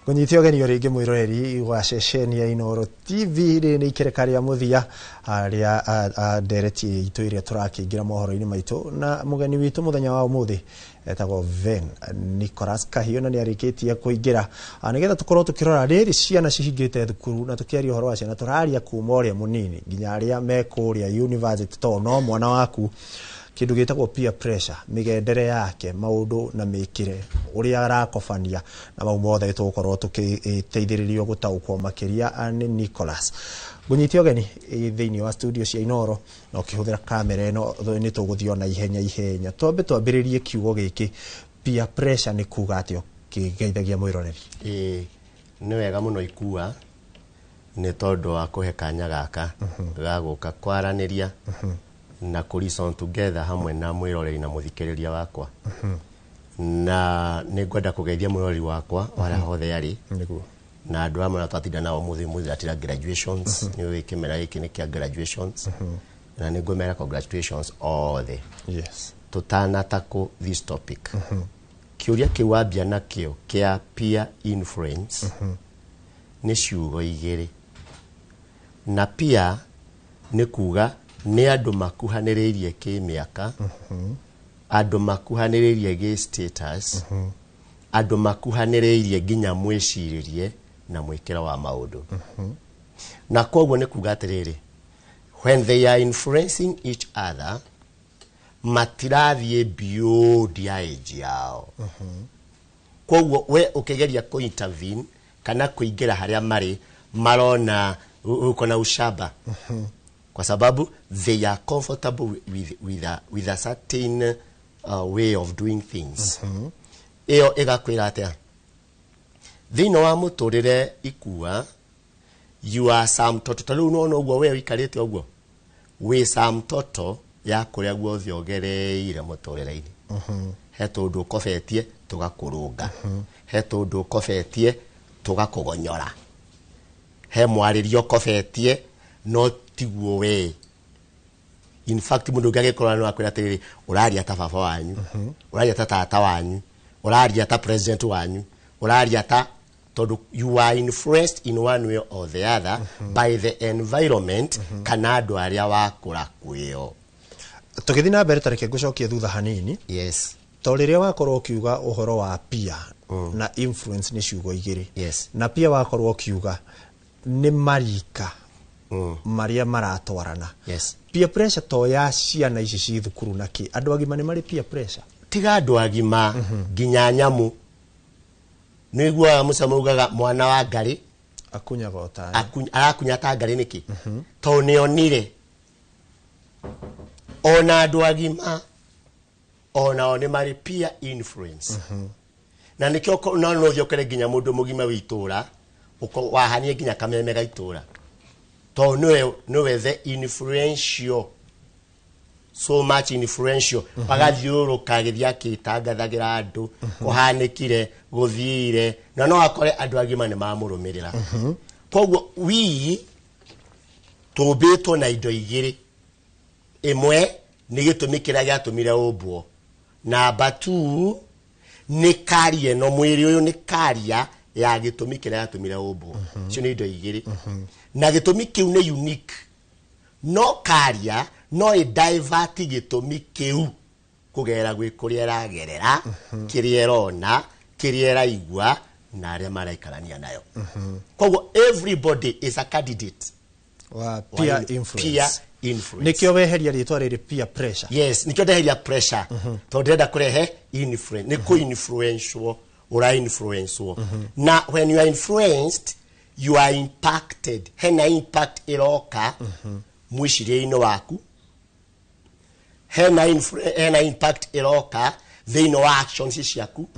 Ngũnyite ũgeni o rĩngĩ mwĩroreri wa ceceni ya Inooro TV. Rĩrĩ nĩ ikereka rĩa mũthia rĩa ndereti itũ ĩrĩa tũrakĩingĩra mohoro-inĩ maitũ, na mũgeni witũ mũthenya wa ũmũthĩ etagwo Ven Nicholas Kahiũ, na nĩ arĩkĩtie kũingĩra nĩgetha tũkorwo tũkĩrora rĩrĩ ciana cihingĩte thukuru, na tũkĩaria ũhoro wa ciana tũraria kuma ũrĩa mũnini nginya arĩa me kũrĩa university, tondũ no mwana waku kĩndũ gĩtagwo peer pressure, mĩgendere yake, maũndũ na mĩkĩre ũrĩa arakobania na mau mothe tũgũkorwo tũgĩteithĩrĩrio gũtaũkwo makĩria nĩ Nicholas. Ngũnyite ũgeni thĩinĩ wa studio cia Inooro, na ũkĩhũthĩra kamera ĩno nĩ tũgũthiĩ ona ihenya ihenya. Twambe twambĩrĩrie kiugo gĩkĩ peer pressure nĩ kuga atĩa, ũkĩgeithagia mwĩroreri? Ĩĩ, nĩ wega mũno ikua nĩ tondũ wa kũhe kanya gaka ga gũka kwaranĩria na kũ reason together hamwe na mwĩroreri na mũthikĩrĩria wakwa, na nĩ ngwenda kũgeithia mwĩroreri wakwa harĩa hothe arĩ na andũ amwe arĩa twatinda nao mũthĩ mũthĩ atira graduations. Nĩ ũĩ kĩmera gĩkĩ nĩ kĩa graduations, na nĩ ngũmera congratulations othe. Tũtanatakũ this topic, kĩũria kĩu wambia nakĩo kĩa peer influence nĩ ciugo igĩrĩ, na peer nĩ kuga nĩ andũ makuhanĩrĩirie kĩmĩaka, andũ makuhanĩrĩirie gĩ status, andũ makuhanĩrĩirie nginya mwĩcirĩrie na mwĩkĩre wa maũndũ. Na koguo nĩ kuga atĩrĩrĩ, when they are influencing each other, matirathiĩ beyond ya age yao. Koguo we ũkĩgeria kũ intervene kana kũingĩra harĩa marĩ, marona uko na ushamba, kwa sababu they are comfortable with a certain way of doing things. Ĩyo ĩgakwĩra atĩa thĩinĩ wa mũtũrĩre ikua, you are some toto. Ta rĩu nona ũguo we ũikarĩte ũguo wĩ some toto ya kũrĩa guothe ũgereire mũtũrĩre-inĩ. He tũndũ ũkobetie tũgakũrũnga, he tũndũ ũkobetie tũgakũgonyora, he mwarĩrie ũkobetie no tiguo we. In fact, mũndũ ũngĩ agĩkorwo no akwĩra atĩrĩrĩ, ũraria ta baba wanyu, ũraria ta tata wanyu, ũraria ta president wanyu, ũraria ta, tondũ you are influenced in one way or the other by the environment kana andũ arĩa wakũra kwĩo. Tũgĩthiĩ na mbere, tareke ngũcokie thutha hanini. To rĩrĩa wakorwo ũkiuga ũhoro wa peer na influence nĩ ciugo igĩrĩ, na peer wakorwo ũkiuga nĩ marika marĩa maratwarana. Peer pressure to ya ciana ici ci thukuru, na kĩ andũ agima nĩ marĩ peer pressure? Tiga andũ agima, nginya nyamũ. Nĩ iguaga mũcamo ugaga mwana wa ngarĩ akunyaga ũtani. Arakunya ta ngarĩ nĩkĩ? Tondũ nĩ onire ona andũ agima onao nĩ marĩ peer influence, na nĩkĩo no no ũthiĩ ũkore nginya mũndũ mũgima wĩ itũra wahanie nginya kameme ga itũra, tondũ nĩwe the influential, so much influential. Agathiũrũrũka agĩthiĩ akĩtangathagĩra andũ kũhanĩkire gũthiire, na no akore andũ agima nĩ mamũrũmĩrĩra. Koguo we tũmbĩtwo na indo igĩrĩ. Ĩmwe nĩ gĩtũmi kĩrĩa gĩatũmire ũmbwo. Namba 2 nĩ karia ĩno, mwĩrĩ ũyũ nĩ karia ya gĩtũmi kĩrĩa gĩatũmire ũmbwo. Icio nĩ indo igĩrĩ, na gĩtũmi kĩu nĩ unique, no karia no ĩ divert gĩtũmi kĩu kũgerera gwĩ kũrĩa ĩragerera, kĩrĩa ĩrona, kĩrĩa ĩraigua na arĩa maraikarania nayo. Koguo everybody is a candidate wa peer influence. Peer influence. Nĩkĩo weheria rĩtwa rĩrĩ peer pressure. Yes, nikio ndeheria pressure, tondũ ndĩrenda kũrehe influence. Nĩ kũ influencewo, ũra influencewo, na when you are influenced, you are impacted. Hena impact ĩroka mwĩcirĩrie-inĩ waku, hena impact ĩroka thĩinĩ wa actions ciaku,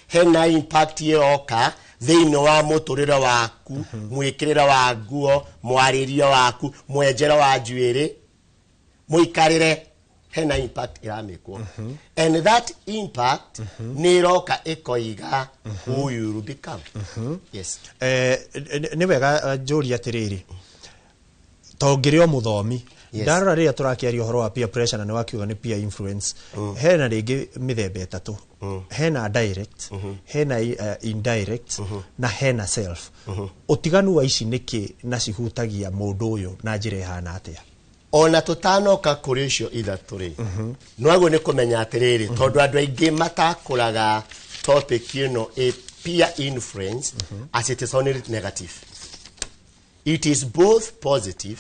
hena impact ĩroka thĩinĩ wa mũtũrĩre waku, mwĩkĩrĩre wa nguo, mwarĩrie waku, mwenjere wa njuĩrĩ, mũikarĩre. Hena impact ĩramĩkwo, and that impact nĩ ĩroka ĩkoiga who you will become. Yes. Nĩ wega, njũrie atĩrĩrĩ, to ngĩrĩ o mũthomi Ndarora rĩrĩa tũrakĩaria ũhoro wa peer pressure na nĩ wakiuga nĩ peer influence, hena rĩngĩ mĩthemba ĩtatũ: hena direct, hena indirect na hena self. Ũtiganu wa ici nĩkĩ, na cihutagia mũndũ ũyũ na njĩra ĩhana atĩa? Ona tũtanoka kũrĩ icio ithatũ rĩ, nĩwaguo nĩ kũmenya atĩrĩrĩ, tondũ andũ aingĩ matakũraga topic ĩno a peer influence as it is only negative. It is both positive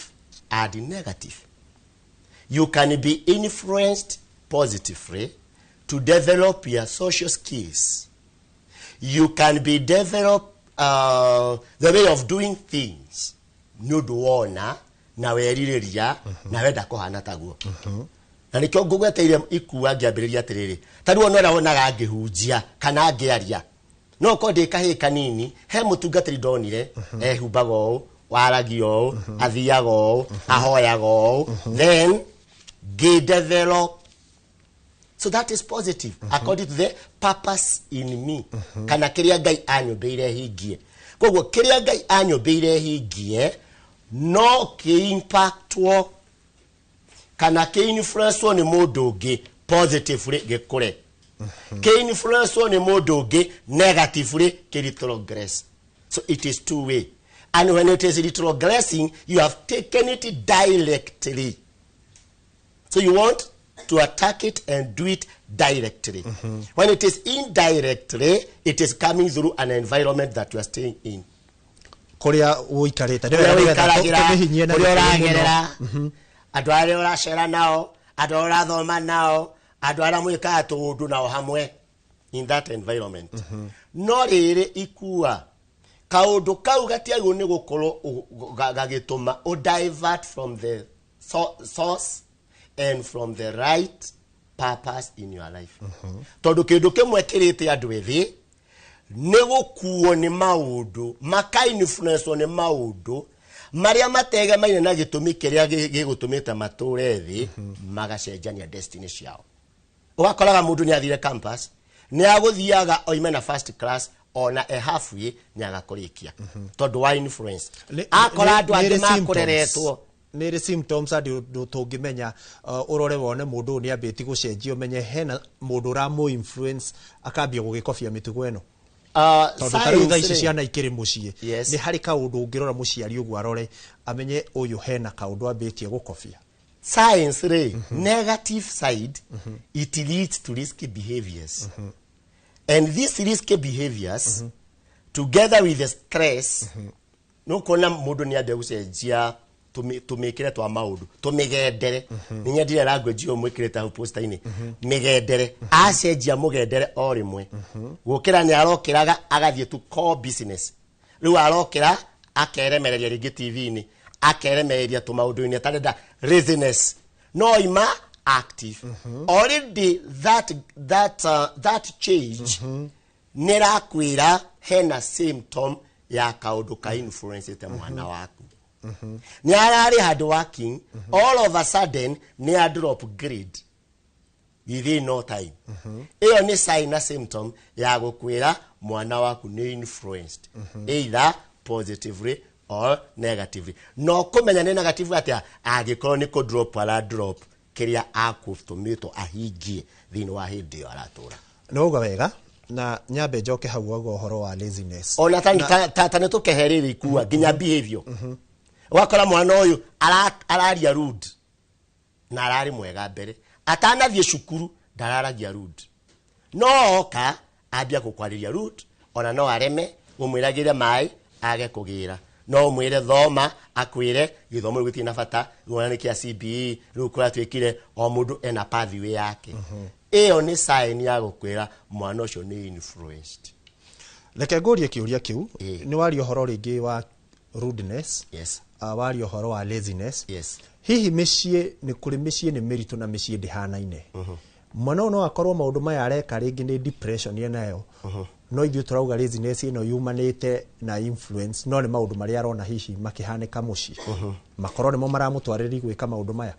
and negative. You can be influenced positively to develop your social skills. You can be develop the way of doing things nĩ ũndũ wona na werirĩria na wenda kũhana taguo. Na nĩkĩo ngũgweteire ikua ngĩambĩrĩria atĩrĩrĩ, ta rĩu ona ũrĩa wonaga ngĩhunjia kana ngĩaria, no korwo ndĩ kahĩĩ kanini, he mũtungatĩri ndonire ehumbaga ũũ, waragia ũũ, athiaga ũũ, ahoyaga ũũ, then ngĩ develop. So that is positive according to the purpose in me, kana kĩrĩa Ngai anyũmbĩire hingie. Koguo kĩrĩa Ngai anyũmbĩire hingie no kĩ-impactwo kana kĩ-influencewo nĩ mũndũ ũngĩ positively gĩkũre, kĩ-influencewo nĩ mũndũ ũngĩ negatively kĩ-retrogress. So it is two way, and when it is retrogressing, you have taken it directly. So you want to attack it and do it directly. When it is indirectly, it is coming through an environment that you are staying in. Kũrĩa ũikarĩte. Kũrĩa ũikaragĩra, tũmĩhinyie na kũrĩa gĩkũyũ mũno. Ũragerera, andũ arĩa ũracera nao, andũ arĩa ũrathoma nao, andũ arĩa mwĩkaga tũũndũ nao hamwe in that environment. No rĩrĩ, ikua kaũndũ kau gatiagĩrĩirwo nĩ gũkorwo gagĩtũma ũ divert from the source and from the right purpose in your life, tondũ kĩndũ kĩmwe kĩrĩte andũ ethĩ nĩ gũkuo nĩ maũndũ, maka-influencewo nĩ maũndũ marĩa mategemaine na gĩtũmi kĩrĩa gĩgũtũmĩte matũre thĩ, magacenjania destiny ciao. Ũgakoraga mũndũ nĩ athire campus, nĩ agũthiaga oime na first class, ona e halfway nĩ agakũrĩkia tondũ wa influence. Akora andũ angĩ Nĩ ĩrĩ makũreretwo. Nĩ ĩrĩ symptoms andũ ũndũ tũngĩmenya, ũrore wone mũndũ ũyũ nĩ ambĩtie gũcenjia, ũmenye hena mũndũ ũramũ influence akambia gũgĩkobia mĩtugo ĩno? Tondũ ta rĩu thaa ici Science rĩ, ciana ikĩrĩ mũciĩ, nĩ harĩ kaũndũ ũngĩrora mũciari ũguo arore amenye ũyũ hena kaũndũ ambĩtie gũkobia? Science rĩ, negative side, it leads to risky behaviors, and these risky behaviors together with the stress, no kuona mũndũ nĩ ambia gũcenjia tũmĩkĩre twa maũndũ, tũmĩgendere. Nĩ nyendire language ĩyo mwĩkĩrĩte hau poster-inĩ, mĩgendere. Acenjia mũgendere o rĩmwe, gũkĩra nĩ arokĩraga agathiĩ to core business, rĩu arokĩra akeremereria rĩngĩ TV-inĩ, akeremereria tũmaũndũ-inĩ atarenda, laziness, no ima active already. That change nĩ rakwĩra hena symptom ya kaũndũ ka influence mwana waku. Nĩ ararĩ hard working, all of a sudden nĩ a drop grade within no time. Ĩyo nĩ sign na symptom ya gũkwĩra mwana waku nĩ influenced either positively or negatively. No kũmenya nĩ negative atĩa? Angĩkorwo nĩ kũ drop ara drop kĩrĩa akũtũmĩtwo ahingie thĩinĩ wa hĩndĩ ĩyo aratũra. Nĩ wauga wega, na nyambe njoke hau wauga ũhoro wa laziness. Ona ta nĩ tũkeherĩrĩ ikua nginya behavior, ũgakora mwana ũyũ araria rude na ararĩ mwega mbere. Atanathiĩ cukuru ndararagia rude, no oka ambia gũkwarĩria rude. Ona no areme ũmwĩragĩre maĩ age kũgĩra, no ũmwĩre thoma akwĩre gĩthomo rĩu gĩtirĩ na bata, rĩu nĩ kĩa CBE, rĩu kũratuĩkire o mũndũ ena pathway yake. Ĩyo nĩ sign ya gũkwĩra mwana ũcio nĩ influenced. Reke ngũrie kĩũria kĩu. Ĩĩ. Nĩ waria ũhoro rĩngĩ wa rudeness, waria ũhoro wa laziness. Hihi mĩciĩ, nĩ kũrĩ mĩciĩ nĩ mĩritũ na mĩciĩ ndĩhanaine. Mwana ũyũ no akorwo maũndũ maya areka rĩngĩ nĩ depression enayo, no ithuĩ tũrauga laziness ĩno yumanĩte na influence, no nĩ maũndũ marĩa arona hihi makĩhanĩka mũciĩ makorwo nĩmo maramũtwarĩrĩria gwĩka maũndũ maya.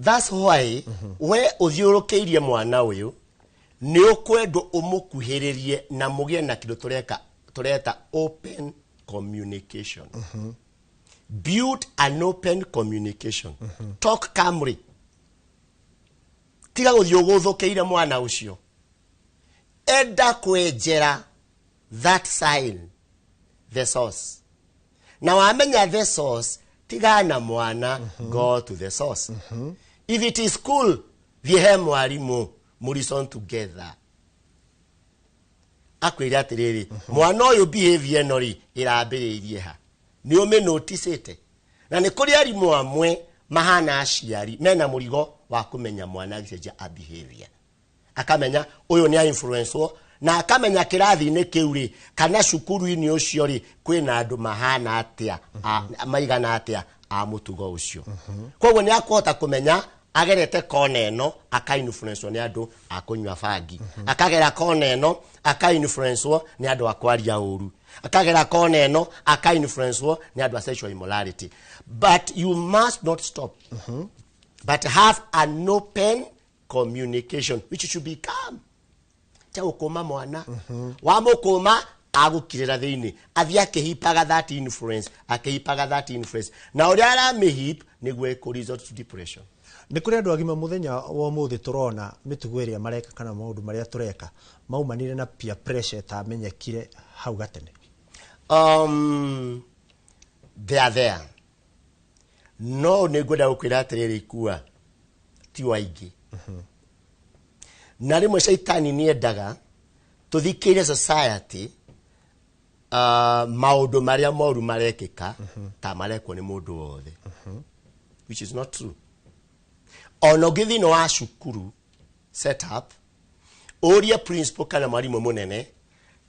That's why we ũthiũrũkĩirie mwana ũyũ nĩ ũkwendwo ũmũkuhĩrĩrie na mũgĩe na kĩndũ tũreka tũreta open communication. Build an open communication. Talk calmly. Tiga gũthiĩ ũgũthũkĩire mwana ũcio. Enda kwenjera that sign, the source. Na wamenya the source, tigana mwana, go to the source. If it is school, thiĩ he mwarimũ, mũreason together. Akwĩre atĩrĩrĩ, mwana ũyũ behavior ĩno rĩ, ĩrambĩrĩirie ha? Nĩ ũmĩnoticĩte? Na nĩ kũrĩ arimũ amwe mahana aciari mena mũrigo wa kũmenya mwana agĩcenjia a behavior. Akamenya ũyũ nĩ a-influence na akamenya kĩrathi-inĩ kĩu rĩ, kana cukuru-inĩ ũcio rĩ, kwĩna andũ mahana atĩa, maigana atĩa a mũtugo ũcio. Koguo nĩ akũhota kũmenya agerete kona ĩno aka-influence nĩ andũ a kũnyua bangi, akagera kona ĩno aka-influence nĩ andũ a kwaria ũru, akagera kona ĩno aka-influence nĩ andũ a sexual immorality. But you must not stop, but have an open communication which should be calm. Tia gũkũma mwana, wamũkũma agũkirĩra thĩinĩ, athiĩ akĩhipaga that influence, akĩhipaga that influence, na ũrĩa aramĩhip nĩguo ĩkũ result to depression. Nĩ kũrĩ andũ agima mũthenya wa ũmũthĩ tũrona mĩtugo ĩrĩa mareka kana maũndũ marĩa tũreka maumanire na peer pressure ĩtamenyekire hau gatene? They are there, no nĩ ngwenda gũkwĩra atĩrĩrĩ, ikua ti aingĩ, na rĩmwe caitani nĩ endaga tũthikĩre society maũndũ marĩa moru marekĩka ta marekwo nĩ mũndũ wothe, which is not true. Ona ũngĩ thĩinĩ wa cukuru setup, ũrie principal kana mwarimũ mũnene,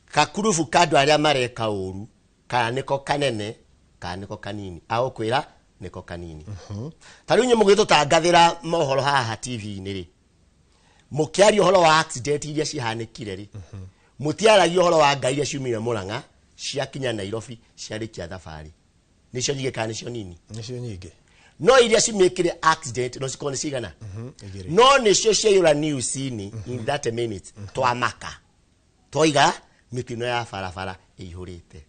kakurubu ka andũ arĩa mareka ũru, kana nĩko kanene kana nĩko kanini, agũkwĩra nĩko kanini. Ta rĩu inyuĩ mũgĩtũtangathĩra mohoro haha TV-inĩ rĩ, mũkĩaria ũhoro wa accident iria cihanĩkire rĩ, mũtiaragia ũhoro wa ngai iria ciumire Mũrang'a ciakinya Nairobi ciarĩkia thabarĩ. Nĩcio nyingĩ kana nĩcio nini? Nĩcio nyingĩ. No iria cimĩkire accident no cikorwo nĩ cigana? Igĩrĩ. No nĩcio ciaiyũra news-inĩ in 30 minutes. Twamaka twaiga mĩtino ya barabara ĩihũrĩte.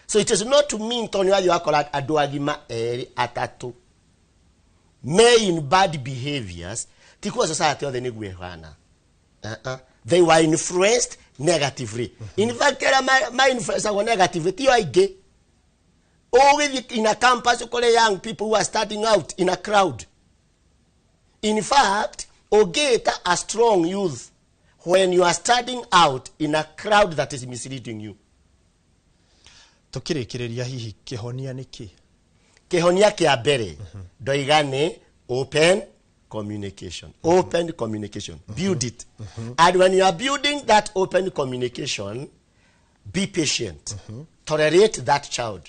So it is not to mean tondũ nĩ wathiĩ wakora andũ agima erĩ atatũ me in bad behaviors, ti kuwa society othe nĩguo ĩhana. Uh-uh. They were influenced negatively. In fact, arĩa ma-influencagwo negatively tio aingĩ. Ũgĩthiĩ in a campus ũkore young people who are starting out in a crowd. In fact, ũngĩĩta a strong youth when you are starting out in a crowd that is misleading you. Tũkĩrĩkĩrĩria, hihi kĩhonia nĩ kĩ? Kĩhonia kĩa mbere ndoiga nĩ open communication. Open communication, build it. And when you are building that open communication, be patient. Tolerate that child,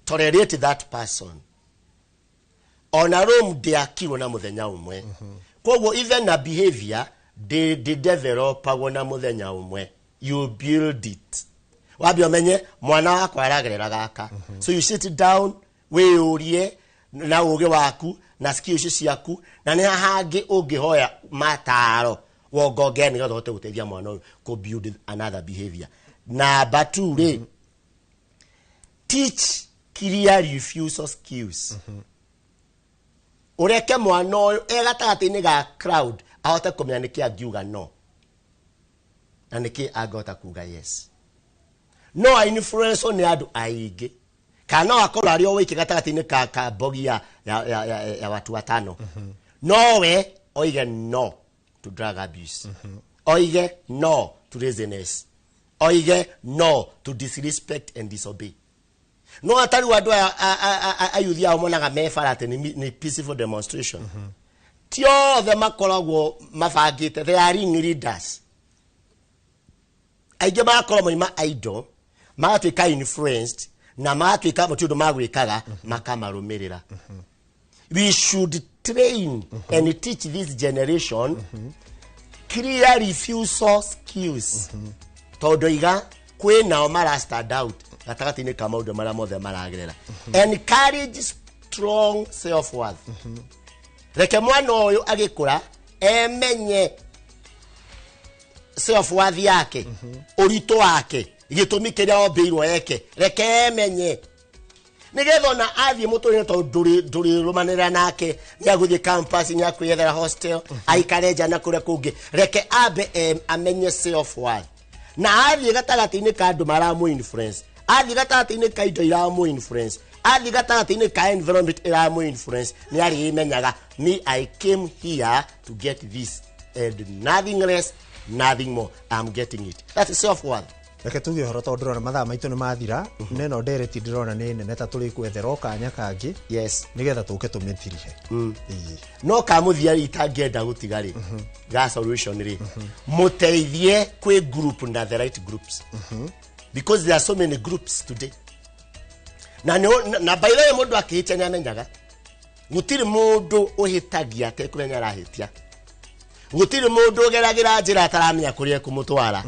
tolerate that person. Ona Rome ndĩakirwo na mũthenya ũmwe. Koguo even na behavior ndĩ-developagwo na mũthenya ũmwe. You build it. Wambe ũmenye mwana wakwa aragerera gaka. So you sit down, wĩyũrie na ũgĩ waku na skills ciaku, na nĩ hangĩ ũngĩhoya mataro wongonge nĩgetha ũhote gũteithia mwana ũyũ kũ build another behavior. Number two rĩ, teach clear refusal skills. Ũreke mwana ũyũ e gatagatĩ-inĩ ga crowd ahote kũmenya nĩkĩ angiuga no na nĩkĩ angĩhota kuga yes. No a influence nĩ andũ aingĩ, kana no akorwo arĩ o wiki gatagatĩ-inĩ ka mbogi ya watu watano, nowe oige no to drug abuse, oige no to laziness, oige no to disrespect and disobey. No atari andũ aya ayuthi ao monaga me bara atĩ nĩ peaceful demonstration, ti othe makoragwo mabangĩte. They are ring leaders. Aingĩ magakorwo moima idle, magatuĩka influenced na magatuĩka mũti ũndũ magwĩkaga makamarũmĩrĩra. We should train and teach this generation clear refusal skills, tondũ iga kwĩ nao mara stand out gatagatĩ-inĩ ka maũndũ marĩa mothe maragerera. Encourage strong self worth. Reke mwana ũyũ agĩkũra emenye self worth yake, ũritũ wake, gĩtũmi kĩrĩa ombĩirwo eke. Reke emenye. Nĩgetha ona athiĩ mũtũrĩre, tondũ ndũrĩrũmanĩrĩra nake, nĩ agũthiĩ campus, nĩ akwĩyethera hostel, aikare nja na kũrĩa kũngĩ. Reke ambe amenye self worth, na athiĩ gatagatĩ-inĩ ka andũ maramũ influence, athiĩ gatagatĩ-inĩ ka indo iramũ influence, athiĩ gatagatĩ-inĩ ka environment ĩramũ influence, nĩ arĩmenyaga, "Me, I came here to get this and nothing less, nothing more. I'm getting it." That is self worth. Reke tuge ũhoro, tondũ ndĩrona mathaa maitũ nĩ mathira. Neno ndereti ndĩrona nĩ nene, ta tũrĩ gwethera o kanya kangĩ nĩgetha tũke tũmĩtirihe. Ĩĩ. No kamũthia rĩ, itangĩenda gũtiga rĩ, ga solution rĩ, mũteithie kwĩ group na the right groups, because there are so many groups today. Na na by the way, mũndũ akĩhĩtia nĩ amenyaga. Gũtirĩ mũndũ ũhĩtagia atekũmenya arahĩtia. Gũtirĩ mũndũ ũgeragĩra njĩra ataramenya kũrĩa ekũmũtwara.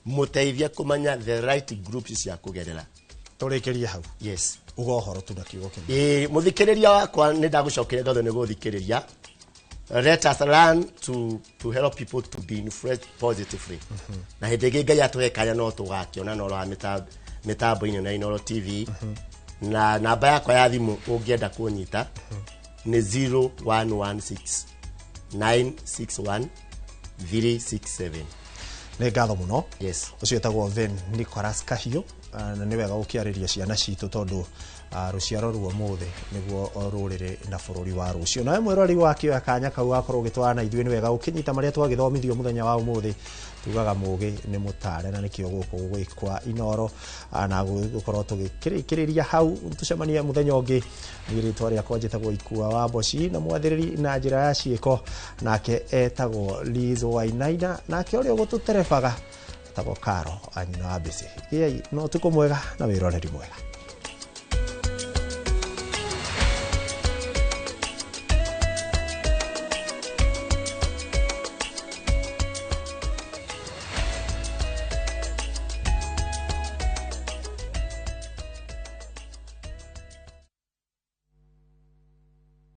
Mũteithie kũmenya the right groups cia kũgerera. Tũrĩkĩrie hau. Yes. Uga ũhoro tu na kiugo kĩmwe. Ĩĩ, mũthikĩrĩria wakwa, nĩ ndagũcokeria ngatho nĩ gũthikĩrĩria. Let us learn to help people to be influenced positively. Na hĩndĩ ĩngĩ Ngai atũhe kanya, no tũgakĩona no wa mĩtambo-inĩ na Inooro TV. Na namba yakwa ya thimũ ũngĩenda kũnyita nĩ 0116 961 367. Nĩ ngatho mũno. Yes. Ũcio etagwo Ven Nicholas Kahiũ. Na nĩ wega gũkĩarĩria ciana citũ, tondũ rũciaro rwa ũmũthĩ nĩguo rũrĩrĩ na bũrũri wa rũciũ. Nawe mwĩrori wakĩoya kanya kau wakorwo ũgĩtwarana na ithuĩ, nĩ wega ũkĩnyita marĩa twagĩthomithio mũthenya wa ũmũthĩ. Tugaga mũgĩ nĩ mũtare, na nĩkĩo gũkũ gwĩ kwa Inooro. Na gũkorwo tũgĩkĩrĩkĩrĩria hau, tũcemanie mũthenya ũngĩ. Niĩ rĩtwa rĩakwa njĩtagwo Ikua wa Mboci, na mwathĩrĩri na njĩra ya ciĩko nake etagwo Liz Wainaina, nake ũrĩa ũgũtũterebaga etagwo Karo anyina wa Mbĩcĩ. Gĩai na ũtukũ mwega na wĩroreri mwega.